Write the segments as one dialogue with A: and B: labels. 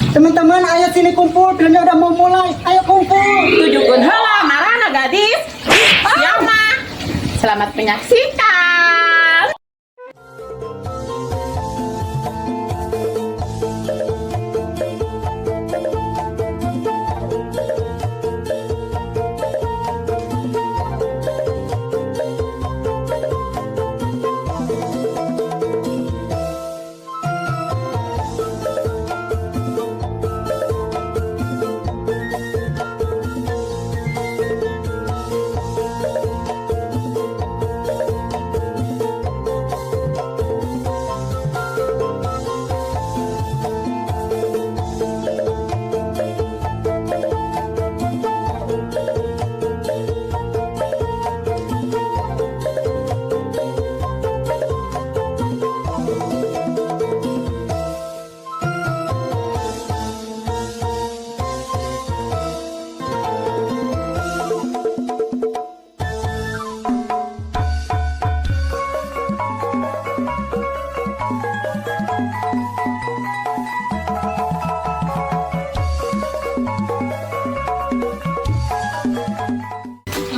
A: Teman-teman, ayo sini kumpul, filmnya udah mau mulai. Ayo kumpul.
B: Tunjukkeun heula marana, gadis. Siapa? Selamat menyaksikan.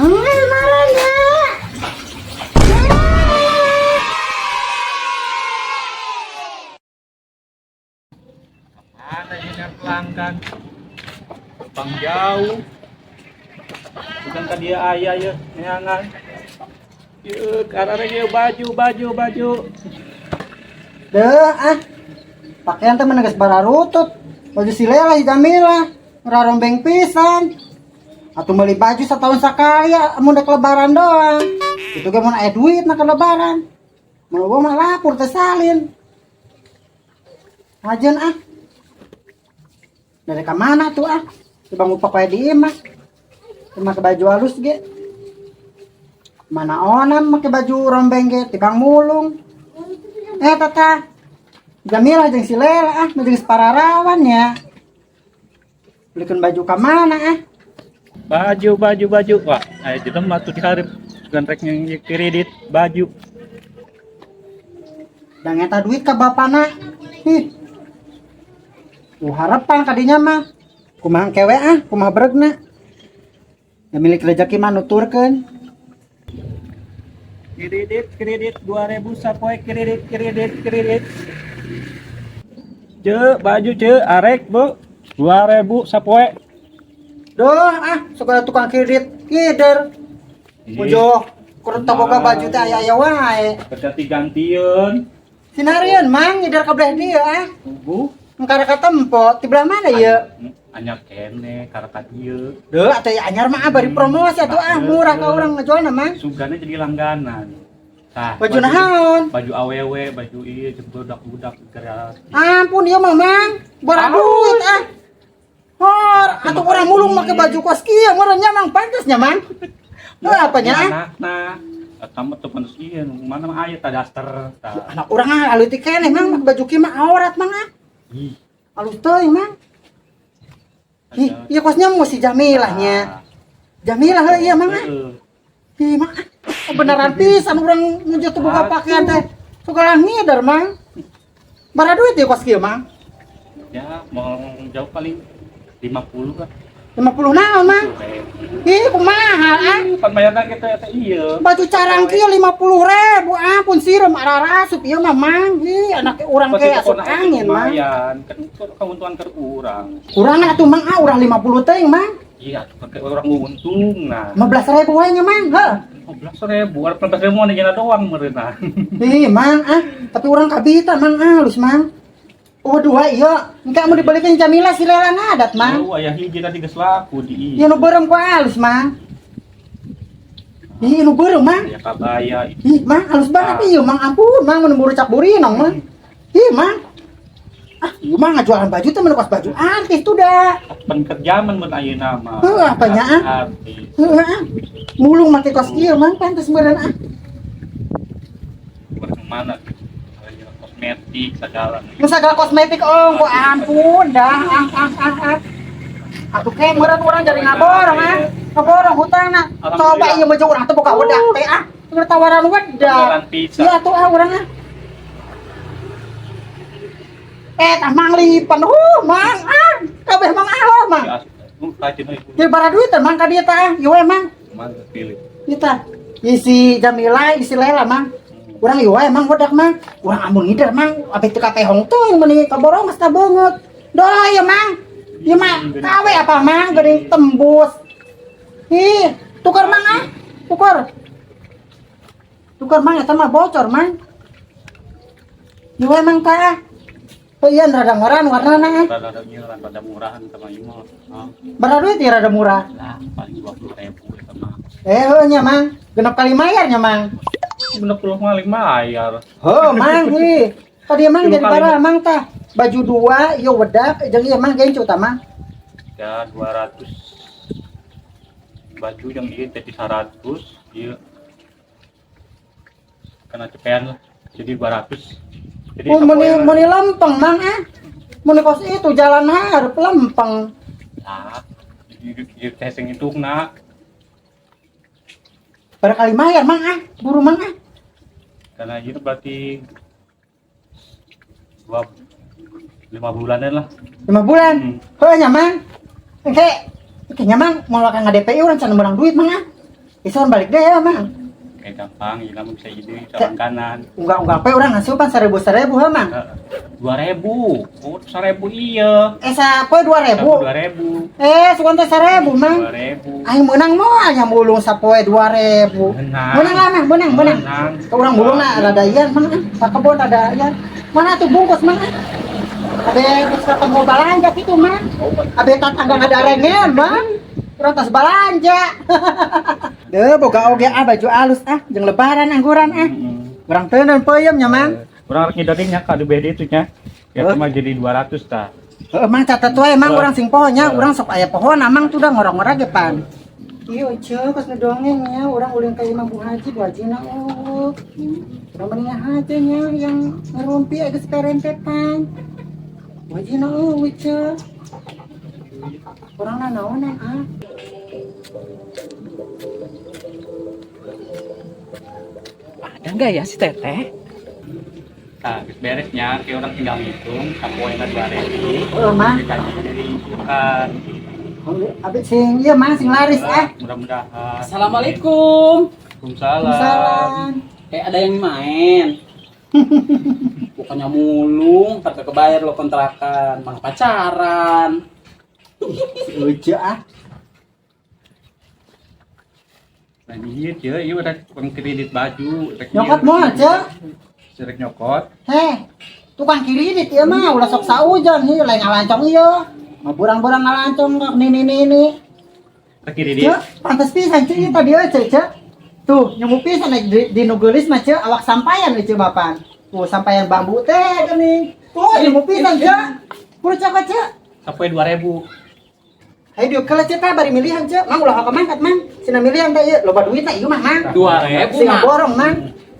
A: Marana.
C: Mana ini pelanggan? Bang jauh. Bukan ka dia ayah ya, neangan. Yuk, karena ieu baju, baju, baju.
A: Deh, ah. Pakaian teh mah geus bararutut. Baju si Lela, si Jamila. Rarombeng pisan. Atau beli baju setahun sekali ya, mun dek Lebaran doang. Itu ge mun aya duit na ke Lebaran. Mun euweuh mah lapur teh salin. Ajen ah. Dari ka mana tuh ah? Coba ngupak wae di imah. Cuma ke baju halus ge. Mana onam make baju rombeng ge tibang mulung. Eh, tata. Jamilah jeung si Lela ah, nu jeung pararawan ya. Belikan baju ka mana ah?
C: Baju, baju, baju. Wah, aya jelema tuh dihareup. Bukan rek kredit baju.
A: Da ngeta duit ka bapana. Ih. Harapan kadinya mah. Kumaha kewe ah, kumaha beregna. Ya milik rezeki mah nuturkeun.
C: Kredit, kredit 2000 sapoe, kredit, kredit, kredit. Ce, baju ce, arek bu. 2000 sapoe.
A: Duh ah, sok ada tukang kredit ngider. Mujoh, kurang teu boga baju teh aya-aya wae.
C: Ganti-gantieun.
A: Sinarieun mang ngider ka belah dieu ah.
C: Tubuh.
A: Engkara ka tempo, ti belah mana ieu?
C: Anyar kene karaka dieu.
A: Duh, atuh anyar mah ah, bari promosi atuh ah, murah ka urang ngajualna mah.
C: Sugana jadi langganan. Tah,
A: Baju naon?
C: Baju awewe, baju ieu jeung budak-budak gerak.
A: Ampun ieu mah mang, bara duit ah. Hor, atuh urang mulung make baju kos kieu meureun nya mang, pantes nya mang. Heuh, apanya ah?
C: Anakna. Eta mah teu pantes ieu, mana mah aya tah daster tah.
A: Anak urang ah aleutik keneh mang, make baju kieu mah aurat mang ah.
C: Ih,
A: Alus teuing mang. Ih, ieu kosnya mau si Jamilah nya. Jamilah heuh ieu mang ah.
C: Heeh.
A: Ih, mang ah. Oh, beneran pisan urang muju teu boga pakaian teh. Suka ngider mang. Bara duit ieu kos kieu mang.
C: Ya, mau jauh paling 50 lah.
A: 50 naon mang? Ih, kumaha ah?
C: Pan bayarna kita eta ieu.
A: Baju carang kieu 50.000, ampun sireum ararasup ieu mah mang. Ih, anak urang
C: Pasti
A: ke asup
C: pokona
A: angin mang.
C: lumayan, kan keuntungan ke urang.
A: Urang atuh mang ah, urang 50 teuing mang.
C: Iya, atuh ke urang untung nah.
A: 15.000 wae nya mang, heuh.
C: 15.000, 14.000 mah jana doang meureunna.
A: Ih, mang ah, tapi urang kabita mang ah, halus mang. Oh, dua iya. Engka mau dibalikin Jamila si Lela ngadat mang.
C: Oh, aya hiji tadi geus laku di
A: Ieu nu beureum ku halus mang. Ih, nu beureum mang.
C: Aya kabaya.
A: Ih, mang halus banget ieu mang, ampun mang mun burucak burinong mang. Ih, mang. Ah, ieu mah ngajualan baju teh mun kos baju artis tuh dah.
C: Pan kerjaman mun ayeuna mah.
A: Heuh, apanya, ah?
C: Artis.
A: Heuh, ah. Mulung make kos kieu mang pantes meureun ah.
C: Urang mana? Aya kosmetik segala.
A: Nu sagala kosmetik oh, kok ampun dah ah ah ah ah. Atuh ke meureun urang jadi ngaborong ah. Ngaborong hutangna. Coba ieu mah urang teh boga wedak teh ah. Keur tawaran wedak.
C: Tawaran pisan.
A: Iya atuh ah urang ah. Eh, tah mang lipen. Mang ah.
C: Rajin euy.
A: Jadi bara duit mang ka dieu tah, ieu we mang.
C: Mantap pilih.
A: Ieu tah. Isi Jamila, isi Lela mang. Urang ieu wae mang wedak mang. Urang amun ngider mang, abeh teu kapehong teuing meuni kaborong geus beungeut. Doh ieu mang. Ieu mah KW apa mang geuning tembus. Ih, tukar mang ah. Tukar. Tukar mang eta mah bocor mang. Ieu wae mang tah. Ieu rada ngoran warnana ah.
C: Rada nyeuran, rada murahan sama ieu mah. Ah,
A: Bara duit ya rada murah.
C: lah paling 20.000 eta mah.
A: Eh, heuh nya mang. Genep kali mayar nya mang.
C: 65 mayar.
A: Heuh mang ih. Tadi mang
C: Tilu
A: jadi
C: kali
A: bara mang tah. Baju dua, ieu wedak, jeung ieu mang gencu tah mang.
C: Ya 200 baju yang ieu jadi 100 ieu kena cepean lah jadi 200 jadi
A: Oh,
C: sapoe
A: meuni
C: lah.
A: meuni lempeng mang ah. Meuni kos itu jalan hareup lempeng.
C: Lah, ieu teh sing hitungna.
A: Bara kali mayar mang ah, buru mang ah.
C: Karena itu berarti dua lima bulanan lah.
A: 5 bulan.
C: Hmm.
A: Heuh nya mang. Engke engke nya mang moal ka DPI urang can meunang duit mang ah. Bisa balik deh ya mang.
C: Kayak gampang ya kamu bisa ide jalan kanan.
A: Unggah-unggah pe urang ngasupan 1000-1000 heuh mang.
C: 2.000, oh 1.000 iya.
A: Eh sapoe 2000.
C: 2.000.
A: Eh sugan teh 1000 mang.
C: 2.000.
A: Aing meunang moal nya mulung sapoe 2000.
C: Menang.
A: Meunang lah mang, meunang, meunang.
C: Menang.
A: Ke urang mulungna rada ian mang ah. Ka kebon rada ian. Mana tuh bungkus mang ah. Abe geus ketemu balanja kitu mang. Abe tetangga ngadarengeun mang. Urang tas balanja. Deuh boga oge ah baju alus ah jeung lebaran angguran ah. Urang teuneun peuyeum nya mang.
C: Urang rek ngidotin nya ka BD itu nya. Ya
A: Heuh.
C: cuma jadi 200 tah.
A: Heuh mang catet wae mang
C: Heuh.
A: urang sing poho nya,
C: Heuh.
A: urang sok aya pohon amang tuh dah ngorong-ngorong ge pan. Iya ceu kos ngedongeng nya urang ulin ka imah Bu Haji, Bu Haji na eueuh. Urang mending aja nya yang ngerumpi geus perempetan. Bu Haji na eueuh ceu. Urang nanaonan ah.
B: Ada nggak ya si Teteh?
C: Nah, geus beres nya, kayak orang tinggal ngitung, sapoena 2.000.
A: Heuh mang.
C: Dikasih jadi bukan.
A: Abi sing ieu mang sing laris ah.
C: Mudah-mudahan.
B: Assalamualaikum.
C: Waalaikumsalam.
A: Salam.
B: Kayak ada yang main. Bukannya mulung, tak kebayar lo kontrakan, malah pacaran.
A: Si Uce ah.
C: Nah, iya, ceu, ieu rek tukang kredit baju, rek
A: Nyokot moal ceu.
C: Rek nyokot.
A: Heh, tukang kredit ieu mah ulah sok saujon ieu lain ngalancong ieu. Mah burang-burang ngalancong kok nini nini.
C: Rek kredit.
A: Ceu, pantes pisan ceu ieu tadi euy ceu ceu. Tuh, nyemu pisan naik di nu geulis mah ceu awak sampayan euy ceu bapan. Tuh, sampayan bambu teh geuning. Tuh, nyemu pisan ceu. Kudu cakot ceu.
C: Sapoe 2.000.
A: Hayu dieu keula ceu tah bari milihan ceu. Mang ulah ka mangkat mang. Sina milihan teh ieu loba duit teh ieu mah mang.
B: 2.000
A: Sing
B: mah.
A: borong mang.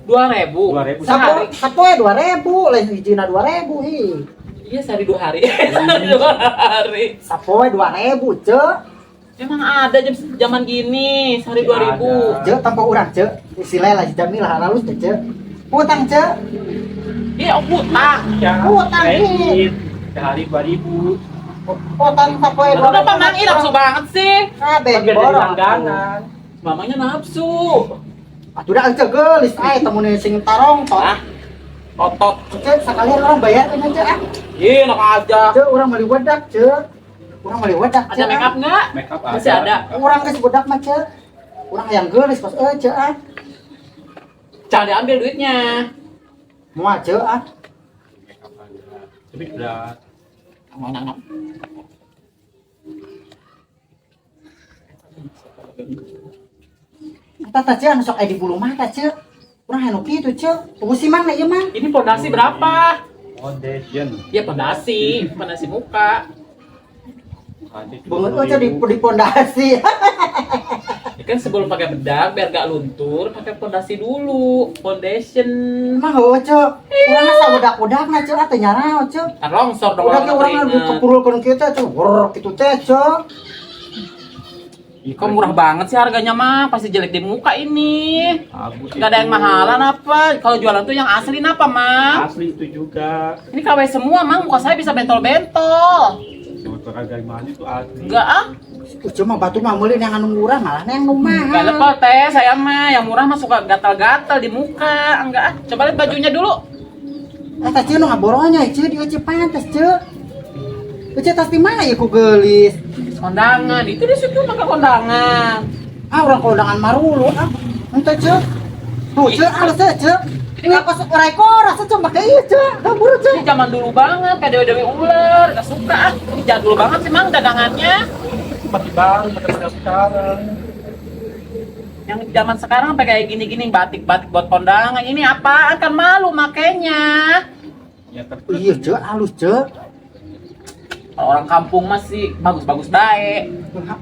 B: 2.000.
C: 2.000.
A: Sapoe sapoe 2000, lain hijina 2000 hi.
B: Iya sehari 2 hari. Sehari 2 hari.
A: Sapoe 2000 ceu.
B: Emang ada jam zaman gini sehari 2.000.
A: Ceu tanpa urang ceu. Si Lela si Jamilah halus teh ceu. Utang ceu.
B: Iya, oh, utang.
C: Ya,
A: Utang,
C: kredit. Sehari 2.000.
A: Utang sapoe
B: Aduh, kenapa Mang? Ih, nafsu banget sih.
A: Kabeh
C: Biar jadi
A: borong.
C: langganan.
B: Mamanya nafsu.
A: Atuh dah ceu geulis ae temune sing tarong tot.
B: Ah, otot.
A: Ceu sakalian orang bayar kan ceu ah.
B: Ih, enak aja.
A: Ceu urang meuli wedak ceu. Urang meuli wedak
B: Ada make up nggak?
C: Make up ada.
B: Masih ada.
A: Urang geus wedak mah ceu. Urang hayang geulis pas euy ceu ah.
B: Jangan diambil duitnya.
A: Moal ceu ah.
C: Make up ada. Tapi udah
A: Eta tah ceu anu sok aya di bulu mata ceu. Urang hayang nu kitu ceu. Tunggu si mang na ieu mang.
B: Ini pondasi berapa?
C: foundation.
B: Ya pondasi, pondasi muka.
C: Ada
A: Banget oh ceu di pondasi.
B: Ya kan sebelum pakai bedak biar gak luntur, pakai pondasi dulu, foundation.
A: Emang heueuh ceu. Urang mah sawedak-wedakna ceu ah teu nyarao ceu.
B: Ntar longsor dong
A: Udah ke
B: orang
A: urang
B: keringet.
A: kepurulkeun kitu ceu. Wur kitu teh ceu.
B: Ih, kok murah banget sih harganya mah, pasti jelek di muka ini.
C: Bagus
B: Gak ada yang mahalan apa? Kalau jualan tuh yang asli apa, Mang?
C: Asli itu juga.
B: Ini KW semua, Mang. Muka saya bisa bentol-bentol.
C: Sebetulnya harga mahal itu asli.
B: Enggak ah.
A: Ucu mah batu mah meuli yang anu murah malah yang nu mahal.
B: Gak level teh, saya mah yang murah mah suka gatal-gatal di muka. Enggak ah, coba lihat bajunya dulu.
A: Eta ceu nu ngaboronya ceu di ucu pantes ceu. Ucu tas di mana ya ku geulis?
B: Kondangan, itu di situ mah ke kondangan.
A: Ah urang kondangan marulu ah. Ente ceu. Tuh ceu alus ceu ceu. Ini pas orai koras ceu make ieu ceu. Kaburu ceu.
B: Ini zaman dulu banget, kayak dewi-dewi ular, gak suka ah. Ini jadul banget sih mang dagangannya.
C: Itu masih baru, model sekarang.
B: Yang zaman sekarang sampai kayak gini-gini batik-batik buat kondangan. Ini apaan kan malu makainya.
C: Ya tapi
A: Iya ceu alus ceu.
B: Kalau orang kampung masih bagus-bagus baik.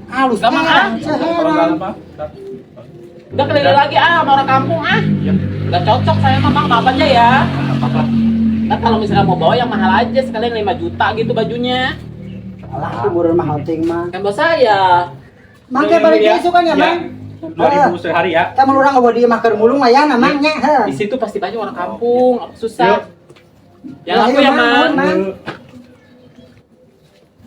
A: Alus
B: Gak mau, ah.
A: heran ceu
C: orang
A: heran.
C: dalam mah.
B: Udah keliling lagi ah sama orang kampung ah.
C: Ya,
B: Gak cocok saya mah Bang, maaf aja ya.
C: apa-apa.
B: Nah kalau misalnya mau bawa yang mahal aja sekalian 5 juta gitu bajunya.
A: Alah tuh murah mahal ting mah.
B: Kan bos saya.
A: Mangke balik
C: Ya.
A: besok kan ya, Mang?
C: 2000 sehari ya.
A: Kamu urang eueuh di mah keur mulung mah ya namanya heuh.
B: Di situ pasti banyak orang kampung, apa susah. Yang
A: Ya,
B: aku
A: ayo,
B: ya,
A: Mang,
B: Mang.
A: Mang.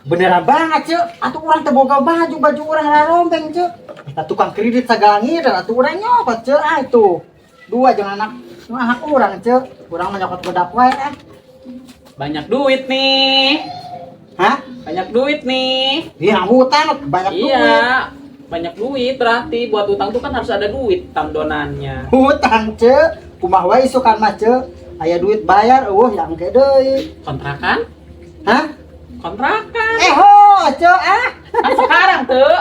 A: Beneran banget, Cuk. Atuh urang teu boga baju, baju urang rarombeng, Cuk. Eta tukang kredit sagala ngider atuh urang nyokot, Cuk. Ah itu. Dua jeung anak anak urang, Cuk. Urang mah nyokot bedak wae ah.
B: Banyak duit nih.
A: Hah?
B: Banyak duit nih.
A: Iya, hutang banyak duit.
B: Iya, banyak duit berarti buat utang tuh kan harus ada duit tandonannya.
A: Hutang, Cuk. Kumaha wae isukan mah, Cuk. Aya duit bayar eueuh yang ke deui.
B: Kontrakan?
A: Hah?
B: Kontrakan.
A: Eh ho, Cuk ah.
B: Kan sekarang tuh.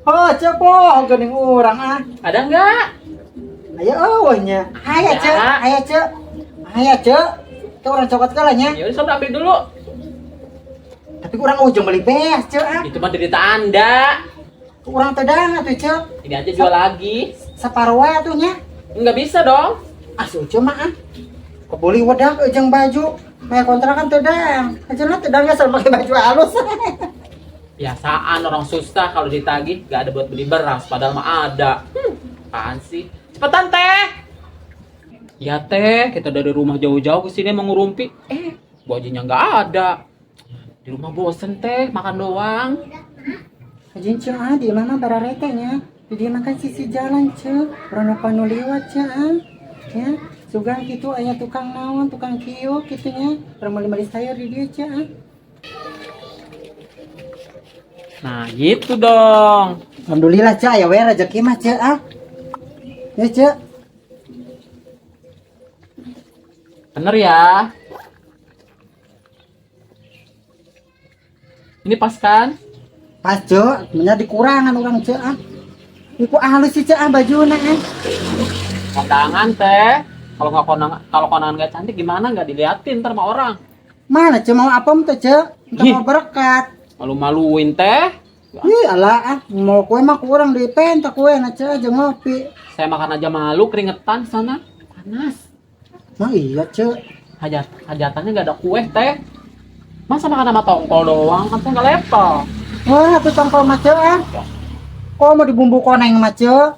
A: Ho, Cuk poho geuning urang ah.
B: Ada nggak?
A: Aya eueuh nya. Aya, Cuk.
B: Ya.
A: Aya, Cuk. Aya, Cuk. Itu urang cokot kala nya.
B: Ya udah sob ambil dulu.
A: Tapi kurang ujung beli beas, Cuk ah.
B: Itu mah derita Anda.
A: Kurang tedang atuh, Cuk.
B: Ini aja jual lagi.
A: Saparo wae atuh nya.
B: Nggak bisa dong.
A: Ah, si Ucu mah ah. Kebuli wedak jeung baju. Maya kontrakan tedang. Aja tedang asal pakai baju halus.
B: Biasaan orang susah kalau ditagih nggak ada buat beli beras, padahal mah ada. Apaan sih? Cepetan teh. Ya teh, kita dari rumah jauh-jauh ke sini mau ngurumpi. Eh, bajunya nggak ada. Di rumah bosen teh, makan doang.
A: Ajin Cuk ah, di mana bararete nya? Di dia makan sisi jalan, Cuk. Urang nu liwat, Cuk ah. Ya, sugan kitu aya tukang naon, tukang kieu kitu nya. Urang meuli-meuli sayur di dieu, Cuk ah.
B: Nah, gitu dong.
A: Alhamdulillah, Cuk, aya we rezeki mah, Cuk ah. Ya, Cuk.
B: Bener ya. Ini pas kan?
A: Pas, Cuk, nya dikurangan urang, Cuk ah. Iku halus sih, Cuk ah bajuna ah.
B: Kondangan teh. Kalau nggak kondangan, kalau kondangan nggak cantik gimana? Nggak diliatin ntar sama orang.
A: Mana Cuk mau apem teh, Cuk? Entah
B: Ih.
A: mau berkat.
B: Malu-maluin teh.
A: Ih, alah ah, mau kue mah kurang di penta kue na Cuk aja ngopi.
B: Saya makan aja malu, keringetan sana. Panas.
A: Mah iya, Cuk.
B: Hajatannya nggak ada kue teh. Masa makan sama tongkol doang? Kan saya nggak level.
A: Wah, tuh tongkol mah, Cuk ah. Kok mau dibumbu koneng mah, Cuk?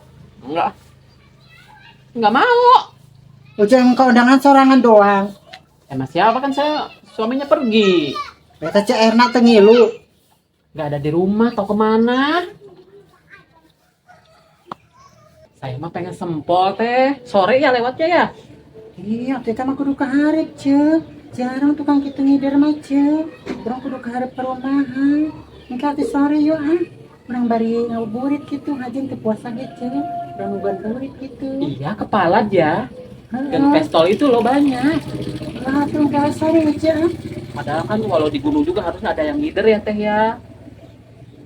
B: Enggak. Nggak mau.
A: Ujang keundangan sorangan doang.
B: Emang siapa kan saya suaminya pergi.
A: Beta Cuk Erna teu ngilu.
B: Nggak ada di rumah atau kemana. Saya mah pengen sempol teh. Sore ya lewatnya ya.
A: Iya, kita mah kudu kaharep, Cuk. Jarang tukang kitu ngider mah, Cuk. Urang kudu kaharep perumahan. Engke atuh sore yuk ah. Urang bari ngabuburit kitu, hajin teu puasa ge, Cuk. Urang ngabuburit kitu.
B: Iya, kepala aja. Dan
A: Heeh.
B: pestol itu loh banyak.
A: Lah tuh engke sore ya, Cuk. ah.
B: Padahal kan walau di gunung juga harusnya ada yang ngider ya teh ya.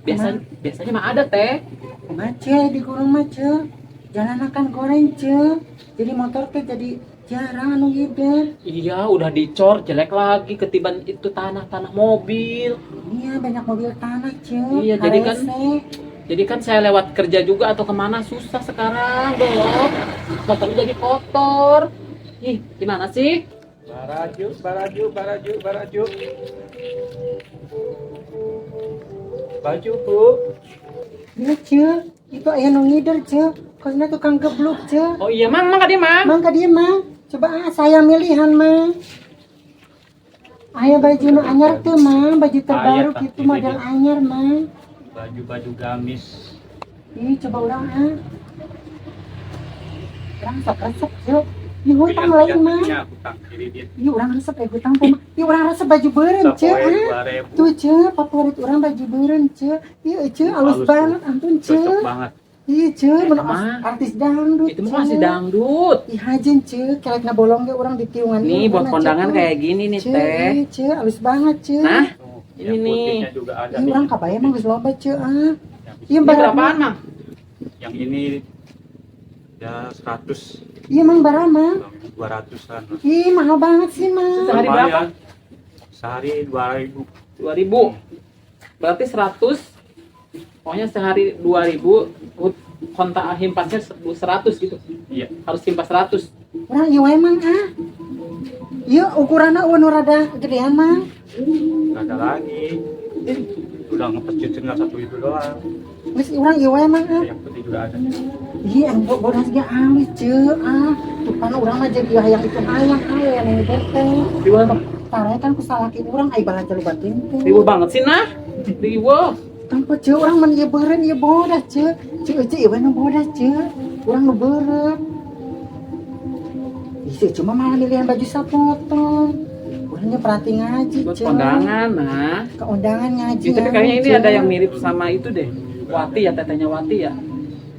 B: Biasanya mah ada teh.
A: Kumaha, Cuk, di gunung mah, Cuk. Jalan akan goreng, Cuk. Jadi motor teh jadi jarang anu ngider.
B: Iya, udah dicor jelek lagi ketiban itu tanah-tanah mobil.
A: Iya, banyak mobil tanah, Cuk.
B: Iya, jadi kan-
A: Harese.
B: Jadi kan saya lewat kerja juga atau kemana susah sekarang dong. Motornya jadi kotor. Ih, gimana sih?
C: Baraju, baraju, baraju, baraju. Baju, Bu.
A: Iya, Cuk. Itu aya nu ngider, Cuk. Kosna tukang gebluk, Cuk.
B: Oh iya, Mang, Mang ka dieu, Mang.
A: Mang ka dieu, Mang. Coba ah, saya milihan, Mang. Aya baju nu anyar tuh, Mang. Baju terbaru
C: Aya, tah,
A: gitu
C: ini
A: model
C: dia.
A: anyar, Mang.
C: Baju-baju gamis.
A: Ih, coba urang ah. Urang sok resep, yuk. Ih, hutang lain mah.
C: Pilihan-pilihannya hutang kiri dia.
A: Ih, urang resep hutang teh mah. Ih, urang resep baju beureum, ce.
C: Sapoe
A: Ah.
C: 2000.
A: Tuh, ce, favorit urang baju beureum, ce. Ih, ce, halus
C: Halus tuh.
A: banget ampun, ce.
C: Cocok banget.
A: Ih, ce, mun
B: mah.
A: artis dangdut.
B: Itu mah masih dangdut.
A: Ih, hajen, ce, kelekna bolong ge urang di tiungan.
B: Nih
A: ieu,
B: buat
A: mana, ce.
B: kondangan kayak gini nih
A: Ce,
B: teh.
A: ih, ce, halus banget, ce.
B: Nah,
C: Tuh,
B: ini
C: yang
B: nih.
C: putihnya juga ada
A: Ih,
C: nih.
A: urang kabaya mah geus loba, ce, ah.
C: Yang
A: Iya,
B: Ini
A: barang
B: berapaan, Mang?
C: Yang ini ya 100,
A: Iya, Mang, barang, Mang.
C: 200-an.
A: Ih, mahal banget sih, Mang.
B: Sehari berapa?
C: Lumayan. Sehari 2000.
B: 2000. Berarti 100. Pokoknya sehari 2000, kontak himpasnya 100 gitu.
C: Iya.
B: Harus himpas 100.
A: Urang ieu wae, Mang, ah. Ieu ukuranna eueuh nu rada gedean, Mang.
C: Nggak ada lagi. Udah ngepecit tinggal satu itu doang.
A: Geus urang ieu wae, Mang, ah.
C: Yang putih juga ada.
A: Iya, yang bodas ge alus, ce, ah. Tuh pan urang mah jadi hayang itu hayang ah yang ini teh.
B: Riweuh, Bang.
A: Tare kan ku salaki urang ai balanja loba teh.
B: Riweuh banget sih nah. Riweuh.
A: Tanpa ce urang mun ieu beureum ieu bodas, ce. Ce ce ieu nu bodas, ce. Urang nu beureum. Ih, cuma malah milihan baju sapotong. Urangnya perhati ngaji,
B: Buat
A: ce.
B: kondangan nah.
A: Ke undangan ngaji.
B: Itu tapi kayaknya ini
A: Ce.
B: ada yang mirip sama itu deh. Wati ya, tetehnya Wati ya.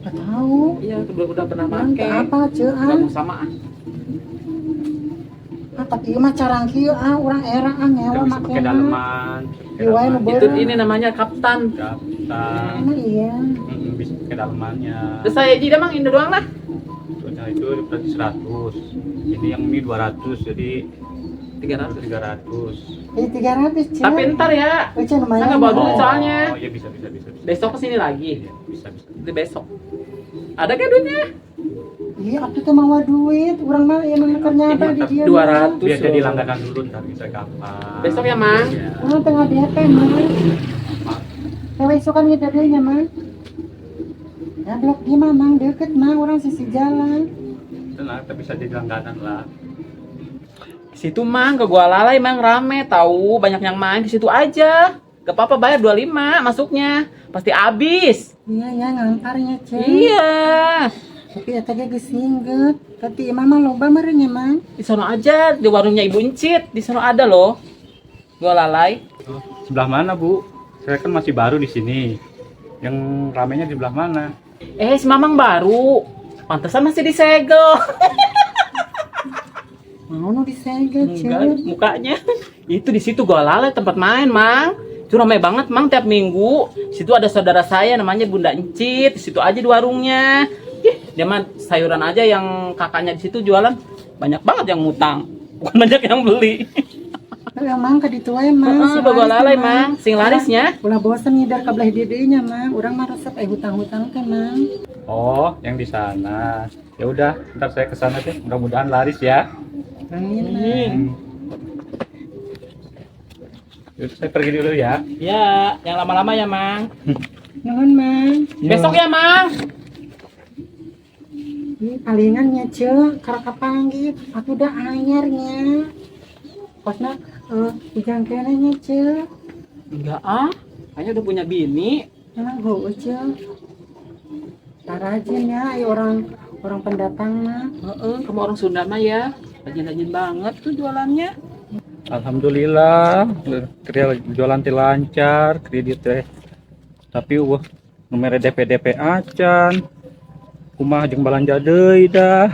A: Nggak tahu.
B: Iya, udah pernah
A: Urang
B: make.
A: teu apa, ce, ah.
B: Gabung sama ah.
A: Ah, tapi ieu mah carang kieu ah, urang era ah ngewa
C: Kita bisa pakai
A: makena.
C: daleman, bisa pakai
A: Iya, wae nu
C: daleman.
B: Itu ini namanya kaftan.
C: Kaftan.
A: Emang iya.
C: Bisa pakai dalemannya.
B: Terus saya jadi mang ini doang lah.
C: Nah, itu berarti 100. Ini yang ini 200, jadi
B: 300.
C: 300.
A: Eh 300, Ce.
B: Tapi ntar ya,
A: Eh, Ce, lumayan.
B: Saya nggak bawa duit soalnya.
C: Oh, iya bisa bisa bisa bisa.
B: Besok kesini lagi.
C: Iya, bisa bisa.
B: Nanti besok. Ada kan duitnya?
A: Iya, atuh teh mawa duit. Urang mah emang keur nyaba di dieu.
B: 200.
C: Biar jadi
B: loh.
C: langganan dulu ntar bisa kapan.
B: Besok ya, Mang.
C: Iya.
A: Urang tengah DP, Mang. Teh isukan ngidar deui nya, Mang. Ya blok di mah, Mang, deket, Mang, urang sisi jalan.
C: Tenang, tapi bisa jadi langganan lah.
B: Ke situ Mang, ke Gua Lalai Mang rame tahu, banyak yang main di situ aja. Gak apa-apa bayar 25 masuknya. Pasti habis.
A: Iya, ya ngantarnya, Ce.
B: Iya.
A: Tapi eta ge geus singget. Tapi imah mah loba meureun nya, Mang.
B: Di sono aja, di warungnya Ibu Encit. Di sono ada loh. Gua Lalai.
C: Sebelah mana, Bu? Saya kan masih baru di sini. Yang ramenya di sebelah mana?
B: Eh, si Mamang baru. Pantesan masih disegel.
A: Mau nu disegel, Ce.
B: Enggak, mukanya. Itu di situ Gua Lalai tempat main, Mang. Itu ramai banget, Mang, tiap minggu. Situ ada saudara saya namanya Bunda Encit. Di situ aja di warungnya. Ih, dia mah sayuran aja yang kakaknya di situ jualan. Banyak banget yang ngutang. Bukan banyak yang beli.
A: Heeh, Mang, ka ditu wae, Mang.
B: Heeh,
A: Sing
B: Gua
A: laris,
B: Lalai, Mang. Sing larisnya.
A: Ulah bosen ngidar ka belah dieu deui nya, Mang. Urang mah resep hutang-hutang teh, Mang.
C: Oh, yang di sana. Ya udah, ntar saya ke sana deh. Mudah-mudahan laris ya.
A: Amin, Mang.
C: Yaudah, saya pergi dulu ya.
B: Ya, yang lama-lama ya, Mang.
A: Nuhun, Mang.
B: Besok ya, Mang.
A: Ini palingan nya, Ce, karena kapanggih. Aku udah anyarnya. Kosna ujang keneh nya, Ce.
B: Enggak ah. Kayaknya udah punya bini.
A: Emang heueuh, Ce. Tarajin ya, ai orang orang pendatang mah.
B: Heeh, kamu orang Sunda mah ya. Rajin-rajin banget tuh jualannya.
C: Alhamdulillah, kerja jualan teh lancar, kredit teh. Tapi wah, nomor DP DP acan. Kumaha jeung balanja deui dah.